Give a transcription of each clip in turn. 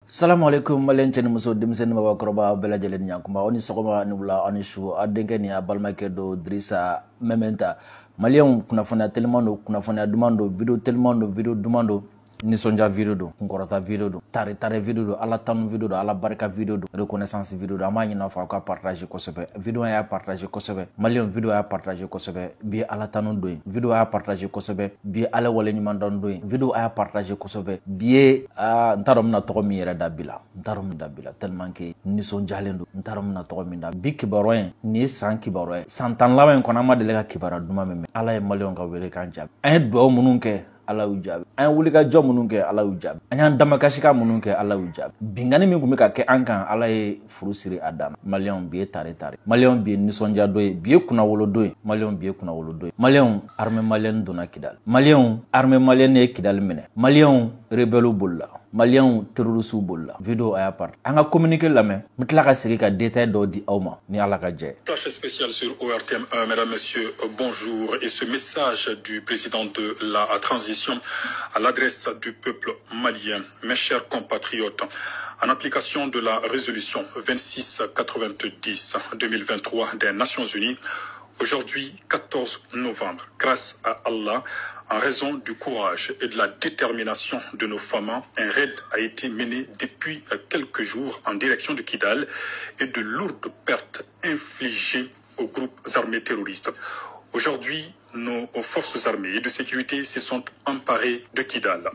Salamu alaikum malien cɛ ni muso denmisɛnnin mabakɔrɔba bɛɛ lajɛlen ni ɲankuma aw ni sɔgɔma ni wula aw ni su aw denkɛ ni a balimakɛ do Dirisa Mɛmɛnta. Maliyɛnw, kunnafoniya teliman don, kunnafoniya duman don, video teliman don, video duman don, nisɔndiya video don, kunkɔrɔta video don, tare tare video don, ala tanu video don, ala barika video don, reconnaissance video don. An b'a ɲini aw fɛ aw ka partage kosɛbɛ. Video y'a partage kosɛbɛ. Maliyɛnw, video y'a partage kosɛbɛ. Bi ye ala tanu don ye. Video y'a partage kosɛbɛ. Bi ye ala waleɲuman dɔn don ye. Video y'a partage kosɛbɛ. Bi ye n t'a dɔn n bɛna tɔgɔ min yɛrɛ da bi la. N t'a dɔn n bɛna da bi la tellement que nisɔndiyalen don. N t'a dɔn n bɛna tɔgɔ min da. Bi kibaruya in, nin ye san kibaruya ye. San 10 laban in kɔnɔ, an ma deli ka kibaruya duman min mɛn. Ala ye maliyɛnw ka welekan jaabi. An ye dugawu minnu kɛ, Ala y'u jaabi. An ye wulikajɔ minnu kɛ, Ala y'u jaabi. An y'an damakasikan minnu kɛ, Ala y'u jaabi. Binkanni min tun bɛ ka kɛ an kan, Ala ye furu siri a dan na. Maliyɛnw, bi ye tare tare. Maliyɛnw, bi ye nisɔndiya don ye. Bi ye kunnawolo don ye. Maliyɛnw, bi ye kunnawolo don ye. Maliyɛnw, armée malienne donna Kidali. Maliyɛnw, armée malienne ye Kidali minɛ. Maliyɛnw, rebelle bolila. Maliyɛnw, terroriste bolila. Video a y'a part. An ka communiqué lamɛn. N bɛ tila ka segin ka détail dɔw di aw ma ni Ala ka jɛ. Flash spécial sur ORTM 1, mesdames, messieurs, bonjour. Et ce message du président de la transition à l'adresse du peuple malien, mes chers compatriotes, en application de la résolution 2690-2023 des Nations Unies, aujourd'hui 14 novembre, grâce à Allah, en raison du courage et de la détermination de nos femmes, un raid a été mené depuis quelques jours en direction de Kidal et de lourdes pertes infligées aux groupes armés terroristes. Aujourd'hui, nos forces armées et de sécurité se sont emparées de Kidal.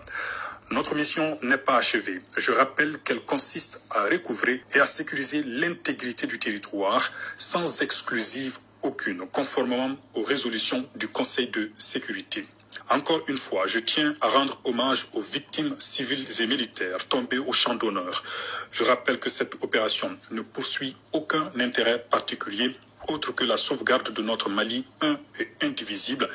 Notre mission n'est pas achevée. Je rappelle qu'elle consiste à recouvrer et à sécuriser l'intégrité du territoire sans exclusive aucune, conformément aux résolutions du Conseil de sécurité. Encore une fois, je tiens à rendre hommage aux victimes civiles et militaires tombées au champ d'honneur. Je rappelle que cette opération ne poursuit aucun intérêt particulier autre que la sauvegarde de notre Mali un et indivisible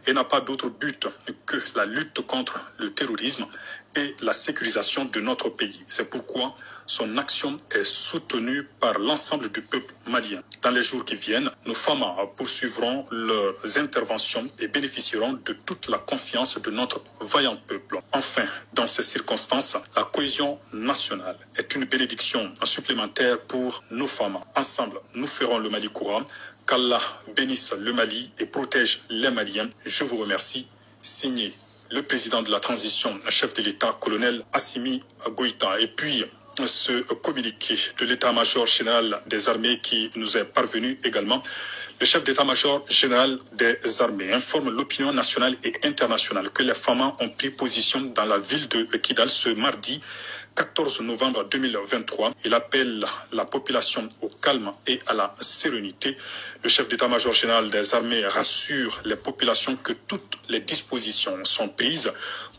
et n'a pas d'autre but que la lutte contre le terrorisme et la sécurisation de notre pays. C'est pourquoi son action est soutenue par l'ensemble du peuple malien. Dans les jours qui viennent, nos femmes poursuivront leurs interventions et bénéficieront de toute la confiance de notre vaillant peuple. Enfin, dans ces circonstances, la cohésion nationale est une bénédiction supplémentaire pour nos femmes. Ensemble, nous ferons le Mali courant. Qu'Allah bénisse le Mali et protège les Maliens. Je vous remercie. Signé le président de la transition, chef de l'État, colonel Assimi Goïta. Et puis, ce communiqué de l'état-major général des armées qui nous est parvenu également. Le chef d'état-major général des armées informe l'opinion nationale et internationale que les FAMA ont pris position dans la ville de Kidal ce mardi 14 novembre 2023. Il appelle la population au calme et à la sérénité. Le chef d'état-major général des armées rassure les populations que toutes les dispositions sont prises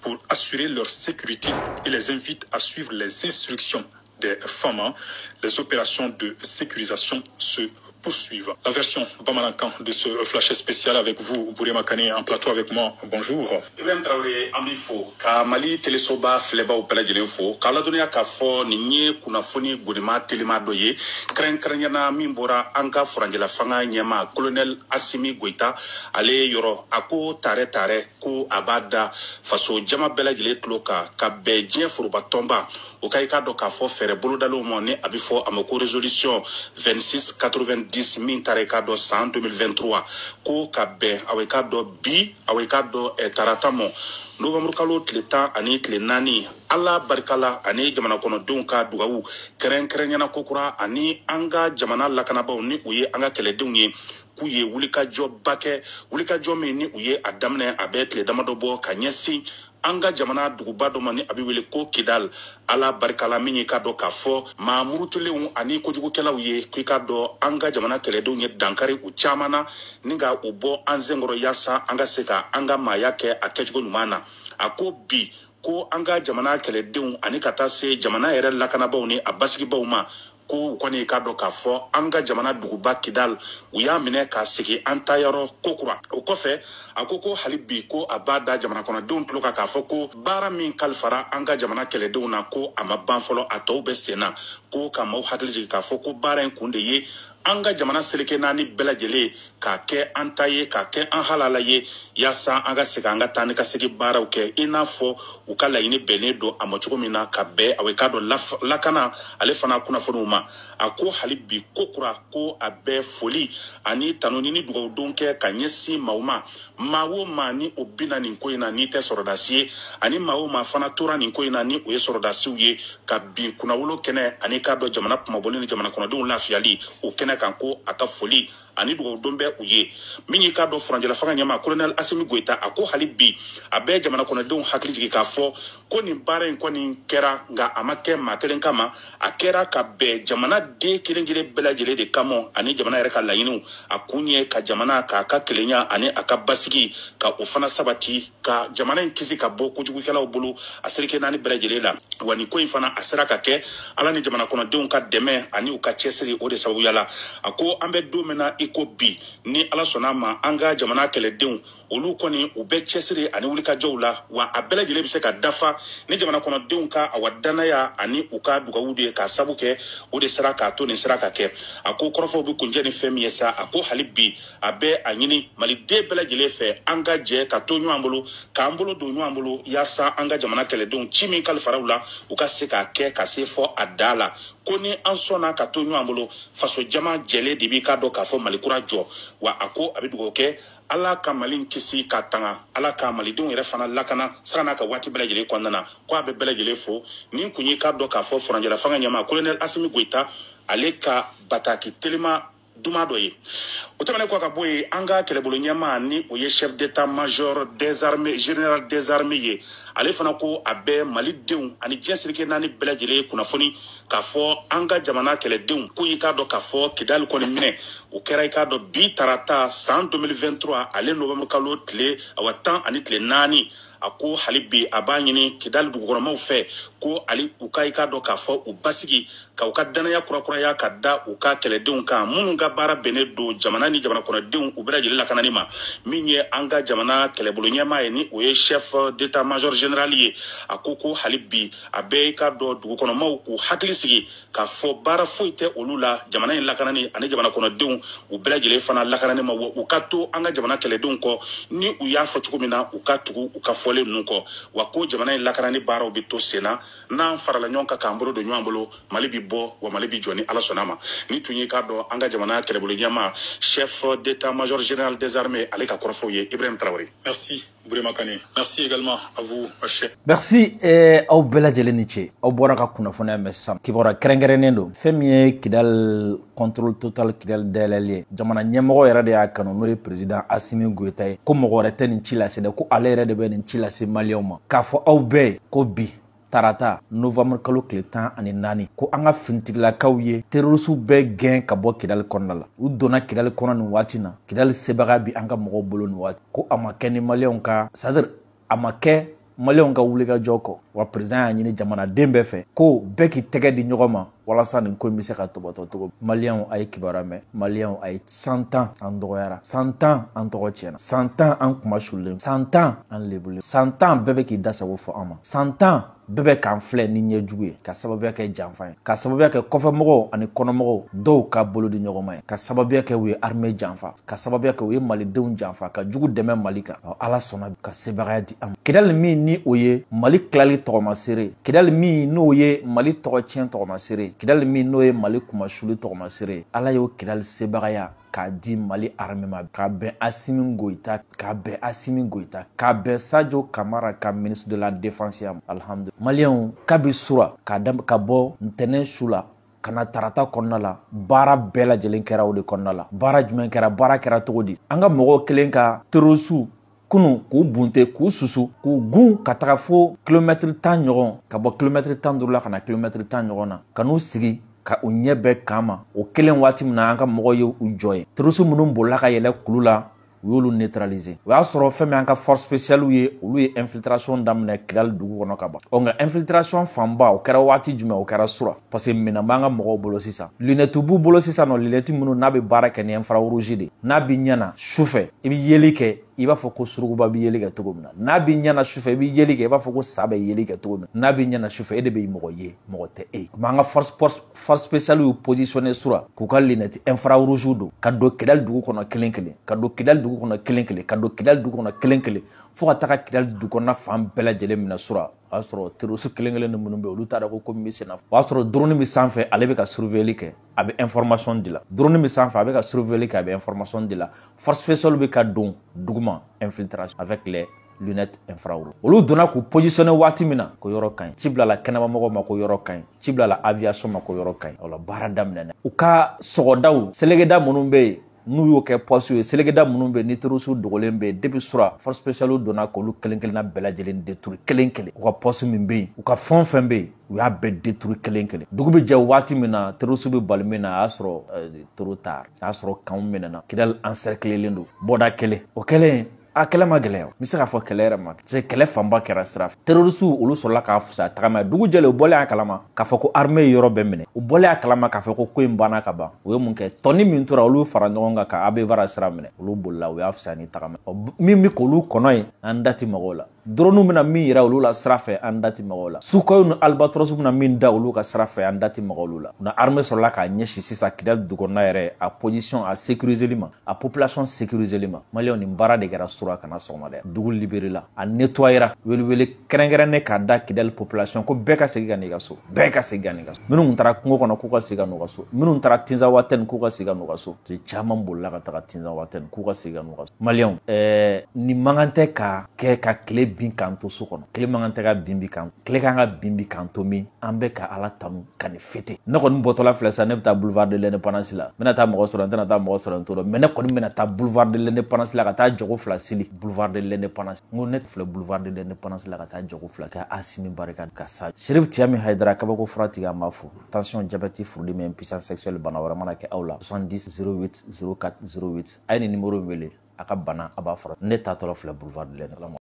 pour assurer leur sécurité et les invite à suivre les instructions des FAMA. Les opérations de sécurisation se poursuivent. La version Bamanankan de ce flash spécial avec vous, Bourema Kane, en plateau avec moi. Bonjour. Ibrahim Traoré, an b'i fo ka Mali telesoba filɛbaw bɛɛ lajɛlen fo k'a ladɔnniya k'a fɔ nin ye kunnafoni bonima telima dɔ ye, kɛrɛnkɛrɛnyana min bɔra an ka furancɛla fanga ɲɛma colonel Assimi Goïta ale yɔrɔ. A ko tare tare ko a b'a da faso jama bɛɛ lajɛlen tulo kan ka bɛn diɲɛ foroba tɔnba o ka i k'a dɔn k'a fɔ fɛɛrɛ bolodalenw ma ni a bɛ fɔ a ma ko résolution 2690 min taara i k'a dɔn san 2023 ko ka bɛn aw i k'a dɔn bi aw i k'a dɔn tarata mɔ novembre kalo tile 14, Ala barika la ani jamana kɔnɔdenw ka dugawu kɛrɛnkɛrɛnyana kokura ani an ka jamana lakanabaw ni u ye an ka kɛlɛdenw ye k'u ye wulikajɔba kɛ, wulikajɔ min ni u ye a daminɛ a bɛ tile damadɔ bɔ ka ɲɛsin an ka jamana duguba dɔ ma ni a bɛ wele ko Kidal. Ala barika la min ye k'a dɔn k'a fɔ maa murutulenw ani kojugukɛlaw ye k'i k'a dɔn an ka jamana kɛlɛdenw ye dankari u caman na ni ka u bɔ an senkɔrɔ yaasa an ka se ka an ka maaya kɛ a kɛcogo ɲuman na. A ko bi ko an ka jamana kɛlɛdenw ani ka taa se jamana yɛrɛ lakanabaw ni a basigibaw ma ko u kɔni k'a dɔn k'a fɔ an ka jamana duguba Kidal u y'a minɛ k'a segin an taayɔrɔ kokura. O kɔfɛ a ko ko hali bi ko a b'a da jamana kɔnɔdenw tulo kan k'a fɔ ko baara min kalifara an ka jamana kɛlɛdenw na ko a ma ban fɔlɔ, a tɔw bɛ sen na, ko ka maaw hakili jigin k'a fɔ ko baara in kun de ye An ka jamana seleke naani bɛɛ lajɛlen k'a kɛ an ta ye, k'a kɛ an halala ye, yaasa an ka segin an ka taa ni ka segin baaraw kɛ i n'a fɔ u ka laɲini bɛnnen don a ma cogo min na, ka bɛn aw k'a dɔn lakana ale fana kunnafoniw ma. A ko hali bi ko kura ko a bɛ foli ani tanuni ni dugawudon kɛ ka ɲɛsin maaw ma, maa o maa ni o binna nin ko in na n'i tɛ sɔrɔdasi ye, ani maa o maa fana tora nin ko in na ni o ye sɔrɔdasiw ye, ka bin kunnawolo kɛnɛ ani k'a dɔn jamana kumabɔli ni jamana kɔnɔdenw lafiyali o kɛnɛ kan, ko a ka foli ani dugawudon bɛ u ye. Min y'i k'a dɔn furancɛla fanga ɲɛmaa colonel Assimi Goïta, a ko hali bi a bɛ jamana kɔnɔdenw hakili jigin k'a fɔ ko nin baara in kɔni kɛra, nka a ma kɛ maa kelen kama, a kɛra ka bɛn jamana den kelen kelen bɛɛ lajɛlen de kama ani jamana yɛrɛ ka laɲiniw. A kun ye ka jamana k'a ka kelenya ani a ka basigi ka o fana sabati, ka jamana in kisi ka bɔ kojugukɛlaw bolo a seleke naani bɛɛ lajɛlen la. Wa nin ko in fana a sera ka kɛ Ala ni jamana kɔnɔdenw ka dɛmɛ ani u ka cɛsiri o de sababuya la. A ko an bɛ don min na i ko bi, ni Ala sɔnna a ma, an ka jamana kɛlɛdenw olu kɔni u bɛ cɛsiri ani wulikajɔw la, wa a bɛɛ lajɛlen bɛ se ka dafa ni jamana kɔnɔdenw ka awa danaya ani u ka dugawu de ye, k'a sabu kɛ o de sera k'a to nin sera ka kɛ. A ko kɔrɔfɔw bɛ kuncɛ ni fɛn min ye sa, a ko hali bi a bɛ a ɲini maliden bɛɛ lajɛlen fɛ an ka jɛ ka to ɲɔgɔn bolo, k'an bolo don ɲɔgɔn bolo, yaasa an ka jamana kɛlɛdenw ci min kalifaraw la u ka se k'a kɛ ka se fɔ a da la. Ko ni an sɔnna ka to ɲɔgɔn bolo, faso jama jɛlen de b'i k'a dɔn k'a fɔ Mali kura jɔ. Wa a ko a bɛ dugawu kɛ Ala ka Mali kisi ka tanga, Ala ka malidenw yɛrɛ fana lakana sanga n'a ka waati bɛɛ lajɛlen kɔnɔna na. Ko a bɛ bɛɛ lajɛlen fo. Nin kun y'i k'a dɔn k'a fɔ furancɛla fanga ɲɛmaa colonel Assimi Goïta ale ka bataki telima duman dɔ ye. O tɛmɛnen kɔ ka bɔ yen, an ka kɛlɛbolo ɲɛmaa ni o ye chef d'état-major des armées, général des armées ye, ale fana ko a bɛ malidenw ani diɲɛ seleke naani bɛɛ lajɛlen kunnafoni k'a fɔ an ka jamana kɛlɛdenw ko i k'a dɔn k'a fɔ Kidali kɔni minɛ o kɛra i k'a dɔn bi tarata san 2023 ale novembre kalo tile awa 14. A ko hali bi a b'a ɲini Kidali dugukɔnɔmaw fɛ ko ali u ka i k'a dɔn k'a fɔ u basigi ka u ka danaya kurakuraya ka da u ka kɛlɛdenw kan minnu ka baara bɛnnen don jamana ni jamana kɔnɔdenw u bɛɛ lajɛlen lakanani ma. Min ye an ka jamana kɛlɛbolo ɲɛmaa ye ni o ye chef d'état-major général ye, a ko ko hali bi a bɛ i k'a dɔn dugukɔnɔmaw k'u hakili sigi k'a fɔ baara foyi tɛ olu la jamana in lakanani ani jamana kɔnɔdenw u bɛɛ lajɛlen fana lakanani ma, wa u ka to an ka jamana kɛlɛdenw kɔ ni u y'a fɔ cogo min na u ka tugu u ka fɔlen ninnu kɔ. Wa ko jamana in lakanani baaraw bɛ to sen na, n'an farala ɲɔgɔn kan k'an bolo don ɲɔgɔn bolo, Mali bi bɔ wa Mali bi jɔ ni Ala sɔnna ma. Ni tun y'i k'a dɔn an ka jamana kɛlɛbolo ɲɛmaa chef d'état-major général des armées ale ka kɔrɔfɔw ye. Ibrahim Traoré. Merci Bourema Kane. Merci également à vous, chef. Merci aw bɛɛ lajɛlen ni ce. Aw bɔra ka kunnafoniya mɛn sisan. Kibaruya kɛrɛnkɛrɛnnen don. Fɛn min ye Kidal contrôle total Kidal dayɛlɛli ye. Jamana ɲɛmɔgɔ yɛrɛ de y'a kanu, n'o ye président Assimi Goïta ye. Ko mɔgɔ wɛrɛ tɛ nin ci lase dɛ, ko ale yɛrɛ de bɛ nin ci lase maliyɛnw ma. K'a fɔ aw bɛɛ ye ko bi tarata novembre kalo tile 14, ko an ka finitigilakaw ye terroristew bɛɛ gɛn ka bɔ Kidali kɔnɔna la. U donna Kidali kɔnɔ nin waati na, Kidali sebaga bi an ka mɔgɔw bolo nin waati. Ko a ma kɛ ni maliyɛnw ka, c'est à dire a ma kɛ maliyɛnw ka wulikajɔ kɔ. Wa président y'a ɲini jamanaden bɛɛ fɛ ko bɛɛ k'i tɛgɛ di ɲɔgɔn ma walasa nin ko in bɛ se ka tɔbɔtɔ cogo. Maliyɛnw a ye kibaruya mɛn, maliyɛnw a ye san 10 an dɔgɔyara, san 10 an tɔgɔ tiɲɛna, san 10 an kuma sulen, san 10 an lebulen, san 10 bɛɛ bɛ k'i da sago fɔ an ma, san 10 bɛɛ bɛ k'an filɛ ni ɲɛjugu ye, ka sababuya kɛ janfa ye, ka sababuya kɛ kɔfɛmɔgɔw ani kɔnɔmɔgɔw dɔw ka bolo di ɲɔgɔn ma ye, ka sababuya kɛ u ye armée janfa, ka sababuya kɛ u ye malidenw janfa, ka jugu dɛmɛ Mali kan. Ala sɔnna ka sebagaya di an ma. Kidali min ni o ye Mali tilali tɔgɔmasere, Kidali min n'o ye Mali tɔgɔ tiɲɛ tɔgɔmasere, Kidali min n'o ye Mali kumasuli tɔgɔmasere, Ala y'o Kidali sebagaya k'a di Mali armée ma, k'a bɛn Assimi Goïta, k'a bɛn Assimi Goïta, k'a bɛn Sadio Camara ka ministre de la défense ya. Alhamdulillah. Maliyɛnw kabi sura k'a ka bɔ ntɛnɛn su la ka na tarata kɔnɔna la, baara bɛɛ lajɛlen kɛra o de kɔnɔna la. Baara jumɛn kɛra? Baara kɛra cogo di? An ka mɔgɔw kelen ka terroristew kunu k'u bunte, k'u susu, k'u gun ka taga fo kilomɛtiri 10 ɲɔgɔn, ka bɔ kilomɛtiri 15 la ka na kilomɛtiri 10 ɲɔgɔn na, ka n'u sigi ka u ɲɛ bɛɛ kan ma. O kelen waati min na an ka mɔgɔw ye u jɔ ye, terroriste minnu bolila ka yɛlɛ kulu la, u y'olu neutraliser. O y'a sɔrɔ fɛn min an ka force spéciale ye, olu ye infiltration daminɛ Kidali dugu kɔnɔ ka ban. Ɔ nka infiltration fanba o kɛra waati jumɛn? O kɛra sura, parce que minɛn b'an ka mɔgɔw bolo sisan, lunette b'u bolo sisan nɔ, lunette minnu n'a bɛ baara kɛ ni infrarouge de, n'a b'i ɲɛ na su fɛ i bɛ yeli kɛ, i b'a fɔ ko surukuba bɛ yeli kɛ cogo min na. N'a b'i ɲɛna sufɛ, i b'i yeli kɛ i b'a fɔ ko sa bɛ yeli kɛ cogo min na. N'a b'i ɲɛna sufɛ, e de bɛ mɔgɔ ye, mɔgɔ tɛ e. Komi an ka force spéciale y'u positionné sura k'u ka lunette infrarouge don ka don Kidali dugu kɔnɔ kelen kelen, ka don Kidali dugu kɔnɔ kelen kelen, ka don Kidali dugu kɔnɔ kelen kelen, fo ka taga Kidali dugu kɔnɔna fan bɛɛ lajɛlen minɛ sura. O y'a sɔrɔ terroriste kelen kelen minnu bɛ yen, olu t'a dɔn ko min bɛ sen na. O y'a sɔrɔ drone bɛ sanfɛ, ale bɛ ka surveiller kɛ, a bɛ information di la. Drone bɛ sanfɛ, a bɛ ka surveiller kɛ, a bɛ information di la. Force spéciale bɛ ka don duguma, infiltration avec les lunettes infrarouges. Olu donna k'u positionner waati min na, ko yɔrɔ ka ɲi. Ci bilala kɛnɛmamɔgɔw ma ko yɔrɔ ka ɲi. Ci bilala aviation ma ko yɔrɔ ka ɲi. O la baara daminɛna. U ka sɔgɔdaw, selekeda minnu bɛ yen, n'u y'o kɛ poste ye, selekeda minnu bɛ yen ni terroriste dogolen bɛ yen, depuis sura force spéciale donna k'olu kelen kelenna bɛɛ lajɛlen détruire kelen kelen. U ka poste min bɛ yen, u ka fɛn o fɛn bɛ yen, u y'a bɛɛ détruire kelen kelen. Dugu bɛ jɛ waati min na, terroriste bɛ bali min na, a y'a sɔrɔ trop tard, a y'a sɔrɔ kanw minɛna, Kidali encerclelen don bɔda kelen. O kɛlen, a kɛlɛ ma gɛlɛya, n bɛ se k'a fɔ kɛlɛ yɛrɛ ma, parce que kɛlɛ fanba kɛra sira fɛ. Terroriste olu sɔrɔla k'a fisaya tagama ye. Dugu jɛlen, u bɔlen a kalama k'a fɔ ko armée ye yɔrɔ bɛɛ minɛ, u bɔlen a kalama k'a fɔ ko in banna ka ban. U ye mun kɛ? Tɔni min tora, olu fara ɲɔgɔn kan ka Abebara sira minɛ, olu bolila, u y'a fisaya ni tagama. Min bɛ k'olu kɔnɔ ye, an da ti mɔgɔw la. Drone bɛna min yira olu la sira fɛ, an da ti mɔgɔw la. Sukhoi ni Albatros bɛna min da olu ka sira fɛ, an da ti mɔgɔw la. Na armée sɔrɔla k'a ɲɛsin sisan Kidali dugu kɔnɔna yɛrɛ, a position a sécuriseli ma, a population sécuriseli ma. Maliyɛnw, nin baara de kɛra sura kana sɔgɔma dɛ. Dugu libéré la, a nettoyera, welewele kɛrɛnkɛrɛnnen k'a da Kidali population ko bɛɛ ka segin ka n'i ka so, bɛɛ ka segin ka n'i ka so. Minnu taara kungo kɔnɔ, k'u ka segin ka n'u ka so. Minnu taara Tinzawatɛni, k'u ka segin ka n'u ka so. Caman bolila ka taga Tinzawatɛni, k'u ka segin ka n'u ka so. Maliyɛnw, nin man kan tɛ ka kɛ ka tile bin k'an to so kɔnɔ. Tile man kan tɛ ka bin bi kan, tile kan ka bin bi k'an to min, an bɛ ka Ala tanu ka nin fêter. Ne kɔni bɔtɔla filɛ sisan, ne bɛ taa boulevard de l'Indépendance la. N bɛna taa mɔgɔ sɔrɔ, n tɛna taa mɔgɔ sɔrɔ, n t'o dɔn. Mais ne kɔni bɛna taa boulevard de l'Indépendance la ka taa jɔgo fila seli boulevard de l'Indépendance. N ko ne filɛ boulevard de l'Indépendance la ka taa jɔgo fila ka Asimi barika ka sa. Chérif Tiami Haidara, kabako fura tigi, an b'a fo. Tension, diabète, furudimi, impuissance sexuelle, bana wɛrɛ mana kɛ aw la, 70 08 04 08, a ye nin numéro in wele, a ka bana a b'a fura. Ne taatɔla filɛ boulevard de l'Indépendance.